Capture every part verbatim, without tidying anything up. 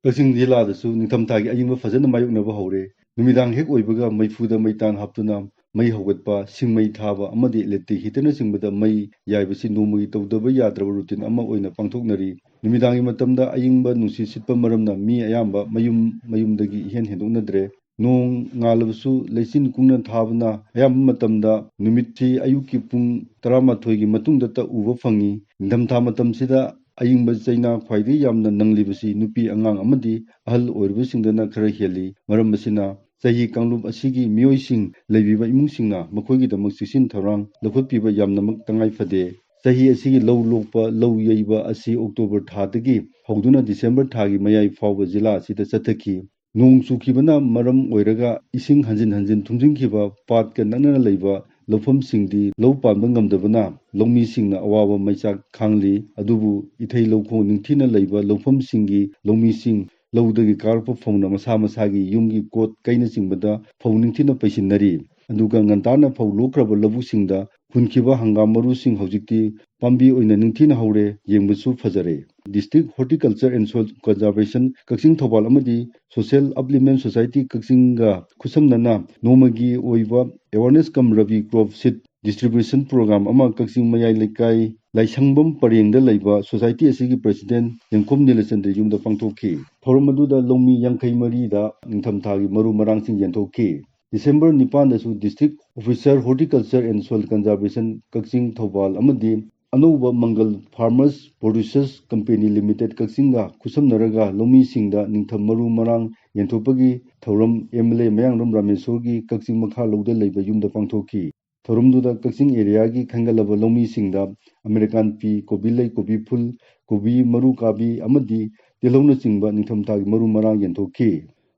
ꯀꯛꯆꯤꯡ ꯖꯤꯂꯥꯗꯁꯨ ꯅꯤꯡꯊꯝꯊꯥꯒꯤ ꯑꯏꯪꯕ ꯐꯖꯅ ꯃꯥꯌꯣꯛꯅꯕ ꯍꯧꯔꯦ꯫ ꯅꯨꯃꯤꯗꯥꯡ ꯍꯦꯛ ꯑꯣꯏꯕꯒ ꯃꯩꯐꯨꯗ ꯃꯩꯇꯥꯟ ꯍꯥꯞꯇꯨꯅ ꯃꯩ ꯍꯧꯒꯠꯄ, ꯁꯤꯡ ꯃꯩ ꯊꯥꯕ ꯑꯃꯗꯤ ꯏꯂꯦꯛꯇ꯭ꯔꯤꯛ ꯍꯤꯇꯔꯅꯆꯤꯡꯕꯗ ꯃꯩ ꯌꯥꯏꯕꯁꯤ ꯅꯣꯡꯃꯒꯤ ꯇꯧꯗꯕ ꯌꯥꯗ꯭ꯔꯕ ꯔꯨꯇꯤꯟ ꯑꯃ ꯑꯣꯏꯅ ꯄꯥꯡꯊꯣꯛꯅꯔꯤ꯫ ꯅꯨꯃꯤꯗꯥꯡꯒꯤ ꯃꯇꯝꯗ ꯑꯏꯪꯕ ꯅꯨꯡꯁꯤꯠ ꯁꯤꯠꯄ ꯃꯔꯝꯅ ꯃꯤ ꯑꯌꯥꯝꯕ ꯃꯌꯨꯝ ꯃꯌꯨꯝꯗꯒꯤ ꯏꯍꯦꯟ ꯍꯦꯟꯗꯣꯛꯅꯗ꯭ꯔꯦ꯫ ꯅꯣꯡ ꯉꯥꯜꯂꯕꯁꯨ ꯂꯩꯆꯤꯟ ꯀꯨꯡꯅ ꯊꯥꯕꯅ ꯑꯌꯥꯝꯕ ꯃꯇꯝꯗ ꯅꯨꯃꯤꯠꯁꯤ ꯑꯌꯨꯛꯀꯤ ꯄꯨꯡ ꯇꯔꯥꯃꯥꯊꯣꯏꯒꯤ ꯃꯇꯨꯡꯗꯇ ꯎꯕ ꯐꯪꯉꯤ꯫ ꯅꯤꯡꯊꯝꯊꯥ ꯃꯇꯝꯁꯤꯗ ꯑꯏꯪꯕ ꯆꯩꯅꯥ ꯈ꯭ꯋꯥꯏꯗꯒꯤ ꯌꯥꯝꯅ ꯅꯪꯂꯤꯕꯁꯤ ꯅꯨꯄꯤ ꯑꯉꯥꯡ ꯑꯃꯗꯤ ꯑꯍꯜ ꯑꯣꯏꯔꯕꯁꯤꯡꯗꯅ ꯈꯔ ꯍꯦꯜꯂꯤ꯫ ꯃꯔꯝ ꯑꯁꯤꯅ ꯆꯍꯤ ꯀꯥꯡꯂꯨꯞ ꯑꯁꯤꯒꯤ ꯃꯤꯑꯣꯏꯁꯤꯡ ꯂꯩꯕꯤꯕ ꯏꯃꯨꯡꯁꯤꯡꯅ ꯃꯈꯣꯏꯒꯤꯗꯃꯛ ꯆꯦꯛꯁꯤꯟ ꯊꯧꯔꯥꯡ ꯂꯧꯈꯠꯄꯤꯕ ꯌꯥꯝꯅꯃꯛ ꯇꯉꯥꯏ ꯐꯗꯦ꯫ ꯆꯍꯤ ꯑꯁꯤꯒꯤ ꯂꯧ ꯂꯣꯛꯄ, ꯂꯧ ꯌꯩꯕ ꯑꯁꯤ ꯑꯣꯛꯇꯣꯕꯔ ꯊꯥꯗꯒꯤ ꯍꯧꯗꯨꯅ ꯗꯤꯁꯦꯝꯕꯔ ꯊꯥꯒꯤ ꯃꯌꯥꯏ ꯐꯥꯎꯕ ꯖꯤꯂꯥ ꯑꯁꯤꯗ ꯆꯠꯊꯈꯤ꯫ ꯅꯣꯡ ꯆꯨꯈꯤꯕꯅ ꯃꯔꯝ ꯑꯣꯏꯔꯒ ꯏꯁꯤꯡ ꯍꯟꯖꯤꯟ ꯍꯟꯖꯤꯟ ꯊꯨꯝꯖꯤꯟꯈꯤꯕ ꯄꯥꯠꯀ ꯅꯛꯅꯅ ꯂꯩꯕ ꯂꯧꯐꯝꯁꯤꯡꯗꯤ ꯂꯧ ꯄꯥꯟꯕ ꯉꯝꯗꯕꯅ ꯂꯧꯃꯤꯁꯤꯡꯅ ꯑꯋꯥꯕ ꯃꯩꯆꯥꯛ ꯈꯥꯡꯂꯤ꯫ ꯑꯗꯨꯕꯨ ꯏꯊꯩ ꯂꯧꯈꯣꯡ ꯅꯤꯡꯊꯤꯅ ꯂꯩꯕ ꯂꯧꯐꯝꯁꯤꯡꯒꯤ ꯂꯧꯃꯤꯁꯤꯡ ꯂꯧꯗꯒꯤ ꯀꯥꯔꯛꯄ ꯐꯧꯅ ꯃꯁꯥ ꯃꯁꯥꯒꯤ ꯌꯨꯝꯒꯤ ꯀꯣꯠ ꯀꯩꯅꯆꯤꯡꯕꯗ ꯐꯧ ꯅꯤꯡꯊꯤꯅ ꯄꯩꯁꯤꯟꯅꯔꯤ꯫ ꯑꯗꯨꯒ ꯉꯟꯇꯥꯅ ꯐꯧ ꯂꯣꯛꯈ꯭ꯔꯕ ꯂꯧꯕꯨꯛꯁꯤꯡꯗ ꯍꯨꯟꯈꯤꯕ ꯍꯪꯒꯥꯝ ꯃꯔꯨꯁꯤꯡ ꯍꯧꯖꯤꯛꯇꯤ ꯄꯥꯝꯕꯤ ꯑꯣꯏꯅ ꯅꯤꯡꯊꯤꯅ ꯍꯧꯔꯦ, ꯌꯦꯡꯕꯁꯨ ꯐꯖꯔꯦ꯫ District Horticulture and Soil Conservation ꯀꯛꯆꯤꯡ ꯊꯧꯕꯥꯜ ꯑꯃꯗꯤ Social Upliftment Society ꯀꯛꯆꯤꯡꯒ ꯈꯨꯠꯁꯝꯅꯅ ꯅꯣꯡꯃꯒꯤ ꯑꯣꯏꯕ awareness cum Rabi crop seed distribution program ꯑꯃ ꯀꯛꯆꯤꯡ ꯃꯌꯥꯏ ꯂꯩꯀꯥꯏ ꯂꯥꯏꯁꯪꯕꯝ ꯄꯔꯦꯡꯗ ꯂꯩꯕ society ꯑꯁꯤꯒꯤ president ꯌꯦꯡꯈꯣꯝ ꯅꯤꯂꯆꯟꯗ꯭ꯔ ꯌꯨꯝꯗ ꯄꯥꯡꯊꯣꯛꯈꯤ꯫ ꯊꯧꯔꯝ ꯑꯗꯨꯗ ꯂꯧꯃꯤ ꯌꯥꯡꯈꯩ ꯃꯔꯤꯗ ꯅꯤꯡꯊꯝꯊꯥꯒꯤ ꯃꯔꯨ ꯃꯔꯥꯡꯁꯤꯡ ꯌꯦꯟꯊꯣꯛꯈꯤ꯫ ꯗꯤꯁꯦꯝꯕꯔ ꯅꯤꯄꯥꯟꯗꯁꯨ District Officer Horticulture and Soil Conservation ꯀꯛꯆꯤꯡ ꯊꯧꯕꯥꯜ ꯑꯃꯗꯤ ꯑꯅꯧꯕ ꯃꯪꯒꯜ Farmers Producers Company Limited ꯀꯛꯆꯤꯡꯒ ꯈꯨꯠꯁꯝꯅꯔꯒ ꯂꯧꯃꯤꯁꯤꯡꯗ ꯅꯤꯡꯊꯝ ꯃꯔꯨ ꯃꯔꯥꯡ ꯌꯦꯟꯊꯣꯛꯄꯒꯤ ꯊꯧꯔꯝ ꯑꯦꯝ ꯑꯦꯜ ꯑꯦ ꯃꯌꯥꯡꯂꯝ ꯔꯥꯃꯦꯁꯣꯔꯒꯤ ꯀꯛꯆꯤꯡ ꯃꯈꯥ ꯂꯧꯗ ꯂꯩꯕ ꯌꯨꯝꯗ ꯄꯥꯡꯊꯣꯛꯈꯤ꯫ ꯊꯧꯔꯝꯗꯨꯗ ꯀꯛꯆꯤꯡ area ꯒꯤ ꯈꯟꯒꯠꯂꯕ ꯂꯧꯃꯤꯁꯤꯡꯗ ꯑꯃꯦꯔꯤꯀꯥꯟ ꯄꯤ, ꯀꯣꯕꯤ ꯂꯩ, ꯀꯣꯕꯤ ꯐꯨꯜ, ꯀꯣꯕꯤ ꯃꯔꯨ ꯀꯥꯕꯤ ꯑꯃꯗꯤ ꯇꯤꯜꯍꯧꯅꯆꯤꯡꯕ ꯅꯤꯡꯊꯝꯊꯥꯒꯤ ꯃꯔꯨ ꯃꯔꯥꯡ ꯌꯦꯟꯊꯣꯛꯈꯤ꯫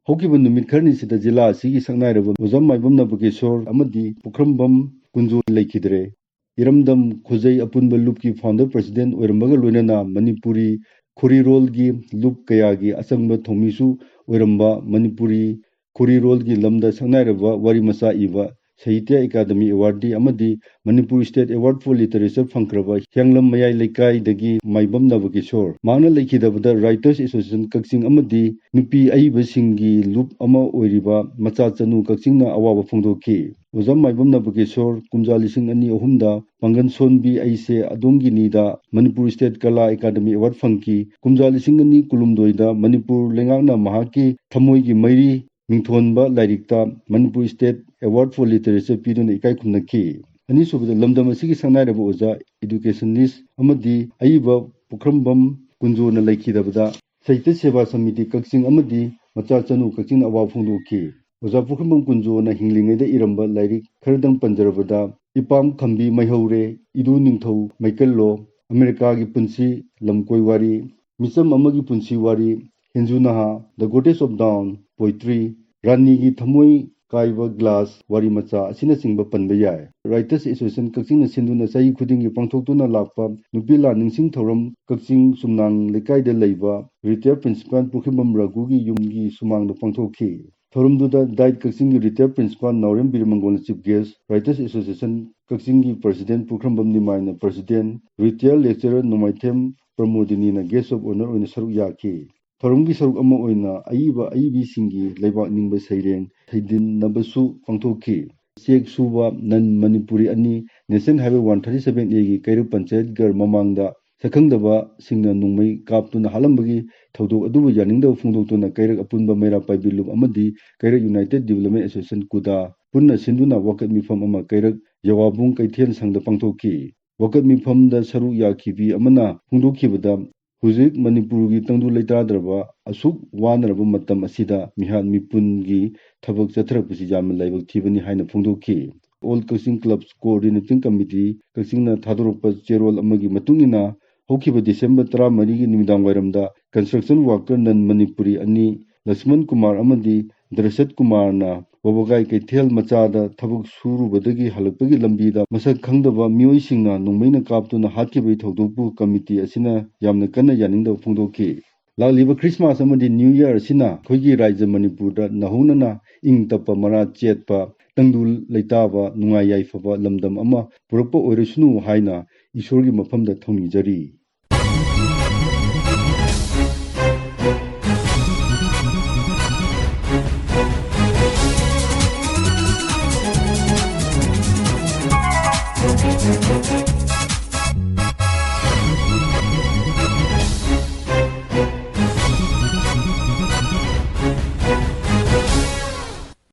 ꯍꯧꯈꯤꯕ ꯅꯨꯃꯤꯠ ꯈꯔꯅꯤꯁꯤꯗ ꯖꯤꯂꯥ ꯑꯁꯤꯒꯤ ꯁꯛꯅꯥꯏꯔꯕ ꯑꯣꯖꯥ ꯃꯥꯏꯕꯝ ꯅꯕꯀꯦꯁꯣꯔ ꯑꯃꯗꯤ ꯄꯨꯈ꯭ꯔꯝꯕꯝ ꯀꯨꯟꯖꯣ ꯂꯩꯈꯤꯗ꯭ꯔꯦ꯫ ꯏꯔꯝꯗꯝ ꯈꯨꯖꯩ ꯑꯄꯨꯟꯕ ꯂꯨꯞꯀꯤ founder president ꯑꯣꯏꯔꯝꯕꯒ ꯂꯣꯏꯅꯅ ꯃꯅꯤꯄꯨꯔꯤ ꯈꯣꯔꯤꯔꯣꯜꯒꯤ ꯂꯨꯞ ꯀꯌꯥꯒꯤ ꯑꯆꯪꯕ ꯊꯧꯃꯤꯁꯨ ꯑꯣꯏꯔꯝꯕ ꯃꯅꯤꯄꯨꯔꯤ ꯈꯣꯔꯤꯔꯣꯜꯒꯤ ꯂꯝꯗ ꯁꯛꯅꯥꯏꯔꯕ ꯋꯥꯔꯤ ꯃꯆꯥ ꯏꯕ ꯁꯥꯍꯤꯇ꯭ꯌ ꯑꯦꯀꯥꯗꯃꯤ ꯑꯦꯋꯥꯔꯗꯤ ꯑꯃꯗꯤ Manipur state award for literature ꯐꯪꯈ꯭ꯔꯕ ꯍꯤꯌꯥꯡꯂꯝ ꯃꯌꯥꯏ ꯂꯩꯀꯥꯏꯗꯒꯤ ꯃꯥꯏꯕꯝ ꯅꯕꯀꯤꯁꯣꯔ꯫ ꯃꯍꯥꯛꯅ ꯂꯩꯈꯤꯗꯕꯗ ꯔꯥꯏꯇꯔꯁ ꯑꯦꯁꯣꯁꯤꯌꯦꯁꯟ ꯀꯛꯆꯤꯡ ꯑꯃꯗꯤ ꯅꯨꯄꯤ ꯑꯏꯕꯁꯤꯡꯒꯤ ꯂꯨꯞ ꯑꯃ ꯑꯣꯏꯔꯤꯕ ꯃꯆꯥ ꯆꯅꯨ ꯀꯛꯆꯤꯡꯅ ꯑꯋꯥꯕ ꯐꯣꯡꯗꯣꯛꯈꯤ꯫ ꯑꯣꯖꯥ ꯃꯥꯏꯕꯝ ꯅꯕꯀꯤꯁꯣꯔ, ꯀꯨꯝꯖꯥ ꯂꯤꯁꯤꯡ ꯑꯅꯤ ꯑꯍꯨꯝꯗ ꯄꯥꯡꯒꯜ ꯁꯣꯟꯕꯤ ꯑꯩꯁꯦ ꯑꯗꯣꯝꯒꯤꯅꯤꯗ ꯃꯅꯤꯄꯨꯔ ꯁ꯭ꯇꯦꯠ ꯀꯂꯥ ꯑꯦꯀꯥꯗꯃꯤ ꯑꯦꯋꯥꯔꯗ ꯐꯪꯈꯤ꯫ ꯀꯨꯝꯖꯥ ꯂꯤꯁꯤꯡ ꯑꯅꯤ ꯀꯨꯟꯍꯨꯝꯗꯣꯏꯗ ꯃꯅꯤꯄꯨꯔ ꯂꯩꯉꯥꯛꯅ ꯃꯍꯥꯛꯀꯤ ꯊꯃꯣꯏꯒꯤ ꯃꯩꯔꯤ ꯃꯤꯡꯊꯣꯟꯕ ꯂꯥꯏꯔꯤꯛꯇ Manipur state award for literature ꯄꯤꯗꯨꯅ ꯏꯀꯥꯏ ꯈꯨꯝꯅꯈꯤ꯫ ꯑꯅꯤꯁꯨꯕꯗ, ꯂꯝꯗꯝ ꯑꯁꯤꯒꯤ ꯁꯛꯅꯥꯏꯔꯕ ꯑꯣꯖꯥ, ꯏꯗꯨꯀꯦꯁꯅꯤꯁ ꯑꯃꯗꯤ ꯑꯏꯕ ꯄꯨꯈ꯭ꯔꯝꯕꯝ ꯀꯨꯟꯖꯣꯅ ꯂꯩꯈꯤꯗꯕꯗ ꯁꯥꯍꯤꯇ꯭ꯌ ꯁꯦꯕꯥ ꯁꯃꯤꯇꯤ ꯀꯛꯆꯤꯡ ꯑꯃꯗꯤ ꯃꯆꯥ ꯆꯅꯨ ꯀꯛꯆꯤꯡꯅ ꯑꯋꯥꯕ ꯐꯣꯡꯗꯣꯛꯈꯤ꯫ ꯑꯣꯖꯥ ꯄꯨꯈ꯭ꯔꯝꯕꯝ ꯀꯨꯟꯖꯣꯅ ꯍꯤꯡꯂꯤꯉꯩꯗ ꯏꯔꯝꯕ ꯂꯥꯏꯔꯤꯛ ꯈꯔꯗꯪ ꯄꯟꯖꯔꯕꯗ, ꯏꯄꯥꯝ ꯈꯝꯕꯤ ꯃꯩꯍꯧꯔꯦ, ꯏꯔꯨ ꯅꯤꯡꯊꯧ ꯃꯩꯀꯜꯂꯣ, ꯑꯃꯦꯔꯤꯀꯥꯒꯤ ꯄꯨꯟꯁꯤ ꯂꯝꯀꯣꯏ ꯋꯥꯔꯤ, ꯃꯤꯆꯝ ꯑꯃꯒꯤ ꯄꯨꯟꯁꯤ ꯋꯥꯔꯤ, ꯍꯦꯟꯖꯨ ꯅꯍꯥ, The Goddess of Dawn, Poetry, ꯔꯥꯅꯤꯒꯤ ꯊꯃꯣꯏ ꯀꯥꯏꯕ ꯒ꯭ꯂꯥꯁ ꯋꯥꯔꯤ ꯃꯆꯥ ꯑꯁꯤꯅꯆꯤꯡꯕ ꯄꯟꯕ ꯌꯥꯏ꯫ ꯔꯥꯏꯇꯔꯁ ꯑꯦꯁꯣꯁꯤꯌꯦꯁꯟ ꯀꯛꯆꯤꯡꯅ ꯁꯤꯟꯗꯨꯅ ꯆꯍꯤ ꯈꯨꯗꯤꯡꯒꯤ ꯄꯥꯡꯊꯣꯛꯇꯨꯅ ꯂꯥꯛꯄ ꯅꯨꯄꯤ ꯂꯥꯟ ꯅꯤꯡꯁꯤꯡ ꯊꯧꯔꯝ ꯀꯛꯆꯤꯡ ꯆꯨꯝꯅꯥꯡ ꯂꯩꯀꯥꯏꯗ ꯂꯩꯕ ꯔꯤꯇꯥꯌꯔ ꯄ꯭ꯔꯤꯟꯁꯤꯄꯥꯜ ꯄꯨꯈ꯭ꯔꯤꯕꯝ ꯔꯘꯨꯒꯤ ꯌꯨꯝꯒꯤ ꯁꯨꯃꯥꯡꯗ ꯄꯥꯡꯊꯣꯛꯈꯤ꯫ ꯊꯧꯔꯝꯗꯨꯗ ꯗꯥꯏꯠ ꯀꯛꯆꯤꯡꯒꯤ ꯔꯤꯇꯥꯌꯔ ꯄ꯭ꯔꯤꯟꯁꯤꯄꯥꯜ ꯅꯥꯎꯔꯦꯝ ꯕꯤꯔꯃꯪꯒꯣꯜꯅ ꯆꯤꯐ ꯒꯦꯁ, ꯔꯥꯏꯇꯔꯁ ꯑꯦꯁꯣꯁꯤꯌꯦꯁꯟ ꯀꯛꯆꯤꯡꯒꯤ ꯄ꯭ꯔꯁꯤꯗꯦꯟ ꯄꯨꯈ꯭ꯔꯝꯕꯝ ꯅꯤꯃꯥꯏꯅ ꯄ꯭ꯔꯁꯤꯗꯦꯟ, ꯔꯤꯇꯥꯌꯔ ꯂꯦꯛꯆꯔꯔ ꯅꯣꯡꯃꯥꯏꯊꯦꯝ ꯄ꯭ꯔꯃꯣꯗꯤꯅꯤꯅ ꯒꯦꯁ ꯑꯣꯐ ꯑꯣꯅꯔ ꯑꯣꯏꯅ ꯁꯔꯨꯛ ꯌꯥꯈꯤ꯫ ꯊꯧꯔꯝꯒꯤ ꯁꯔꯨꯛ ꯑꯃ ꯑꯣꯏꯅ ꯑꯏꯕ ꯑꯏꯕꯤꯁꯤꯡꯒꯤ ꯂꯩꯕꯥꯛ ꯅꯤꯡꯕ ꯁꯩꯔꯦꯡ ꯁꯩꯗꯤꯟꯅꯕꯁꯨ ꯄꯥꯡꯊꯣꯛꯈꯤ꯫ ꯆꯦꯛ ꯁꯨꯕ ꯅꯟ ꯃꯅꯤꯄꯨꯔꯤ ꯑꯅꯤ national highway one thirty seven ꯑꯦꯒꯤ ꯀꯩꯔꯛ ꯄꯟꯆꯥꯌꯠ ꯘꯔ ꯃꯃꯥꯡꯗ ꯁꯛꯈꯪꯗꯕꯁꯤꯡꯅ ꯅꯣꯡꯃꯩ ꯀꯥꯞꯇꯨꯅ ꯍꯥꯠꯂꯝꯕꯒꯤ ꯊꯧꯗꯣꯛ ꯑꯗꯨꯕꯨ ꯌꯥꯅꯤꯡꯗꯕ ꯐꯣꯡꯗꯣꯛꯇꯨꯅ ꯀꯩꯔꯛ ꯑꯄꯨꯟꯕ ꯃꯩꯔꯥ ꯄꯥꯏꯕꯤ ꯂꯨꯞ ꯑꯃꯗꯤ ꯀꯩꯔꯛ ꯌꯨꯅꯥꯏꯇꯦꯠ ꯗꯤꯕꯂꯞꯃꯦꯟ ꯑꯦꯁꯣꯁꯤꯌꯦꯁꯟ ꯀꯨꯗꯥ ꯄꯨꯟꯅ ꯁꯤꯟꯗꯨꯅ ꯋꯥꯀꯠ ꯃꯤꯐꯝ ꯑꯃ ꯀꯩꯔꯛ ꯌꯋꯥꯕꯨꯡ ꯀꯩꯊꯦꯜ ꯁꯪꯗ ꯄꯥꯡꯊꯣꯛꯈꯤ꯫ ꯋꯥꯀꯠ ꯃꯤꯐꯝꯗ ꯁꯔꯨꯛ ꯌꯥꯈꯤꯕꯤ ꯑꯃꯅ ꯐꯣꯡꯗꯣꯛꯈꯤꯕꯗ, ꯍꯧꯖꯤꯛ ꯃꯅꯤꯄꯨꯔꯒꯤ ꯇꯪꯗꯨ ꯂꯩꯇꯥꯗ꯭ꯔꯕ ꯑꯁꯨꯛ ꯋꯥꯅꯔꯕ ꯃꯇꯝ ꯑꯁꯤꯗ ꯃꯤꯍꯥꯠ ꯃꯤꯄꯨꯟꯒꯤ ꯊꯕꯛ ꯆꯠꯊꯔꯛꯄꯁꯤ ꯌꯥꯝꯅ ꯂꯥꯏꯕꯛ ꯊꯤꯕꯅꯤ ꯍꯥꯏꯅ ꯐꯣꯡꯗꯣꯛꯈꯤ꯫ ꯑꯣꯜ ꯀꯛꯆꯤꯡ ꯀ꯭ꯂꯕ ꯀꯣꯑꯣꯔꯗꯤꯅꯦꯇꯤꯡ ꯀꯃꯤꯇꯤ ꯀꯛꯆꯤꯡꯅ ꯊꯥꯗꯣꯔꯛꯄ ꯆꯦꯔꯣꯜ ꯑꯃꯒꯤ ꯃꯇꯨꯡ ꯏꯟꯅ, ꯍꯧꯈꯤꯕ ꯗꯤꯁꯦꯝꯕꯔ ꯇꯔꯥꯃꯔꯤꯒꯤ ꯅꯨꯃꯤꯗꯥꯡ ꯋꯥꯏꯔꯝꯗ ꯀꯟꯁꯇ꯭ꯔꯛꯁꯟ ꯋꯥꯔꯀꯔ ꯅꯟ ꯃꯅꯤꯄꯨꯔꯤ ꯑꯅꯤ, ꯂꯛꯁꯃꯟ ꯀꯨꯃꯥꯔ ꯑꯃꯗꯤ ꯗ꯭ꯔꯁꯠ ꯀꯨꯃꯥꯔꯅ ꯋꯥꯕꯒꯥꯏ ꯀꯩꯊꯦꯜ ꯃꯆꯥꯗ ꯊꯕꯛ ꯁꯨꯔꯨꯕꯗꯒꯤ ꯍꯜꯂꯛꯄꯒꯤ ꯂꯝꯕꯤꯗ ꯃꯁꯛ ꯈꯪꯗꯕ ꯃꯤꯑꯣꯏꯁꯤꯡꯅ ꯅꯣꯡꯃꯩꯅ ꯀꯥꯞꯇꯨꯅ ꯍꯥꯠꯈꯤꯕꯒꯤ ꯊꯧꯗꯣꯛꯄꯨ ꯀꯃꯤꯇꯤ ꯑꯁꯤꯅ ꯌꯥꯝꯅ ꯀꯟꯅ ꯌꯥꯅꯤꯡꯗꯕ ꯐꯣꯡꯗꯣꯛꯈꯤ꯫ ꯂꯥꯛꯂꯤꯕ ꯈ꯭ꯔꯤꯁꯃꯥꯁ ꯑꯃꯗꯤ ꯅ꯭ꯌꯨ ꯌꯔ ꯑꯁꯤꯅ ꯑꯩꯈꯣꯏꯒꯤ ꯔꯥꯏꯖ꯭ꯌ ꯃꯅꯤꯄꯨꯔꯗ ꯅꯧꯍꯧꯅꯅ ꯏꯪ ꯇꯞꯄ, ꯃꯔꯥ ꯆꯦꯠꯄ, ꯇꯪꯗꯨ ꯂꯩꯇꯥꯕ, ꯅꯨꯡꯉꯥꯏ ꯌꯥꯏꯐꯕ ꯂꯝꯗꯝ ꯑꯃ ꯄꯨꯔꯛꯄ ꯑꯣꯏꯔꯁꯅꯨ ꯍꯥꯏꯅ ꯏꯁꯣꯔꯒꯤ ꯃꯐꯝꯗ ꯊꯧꯅꯤꯖꯔꯤ꯫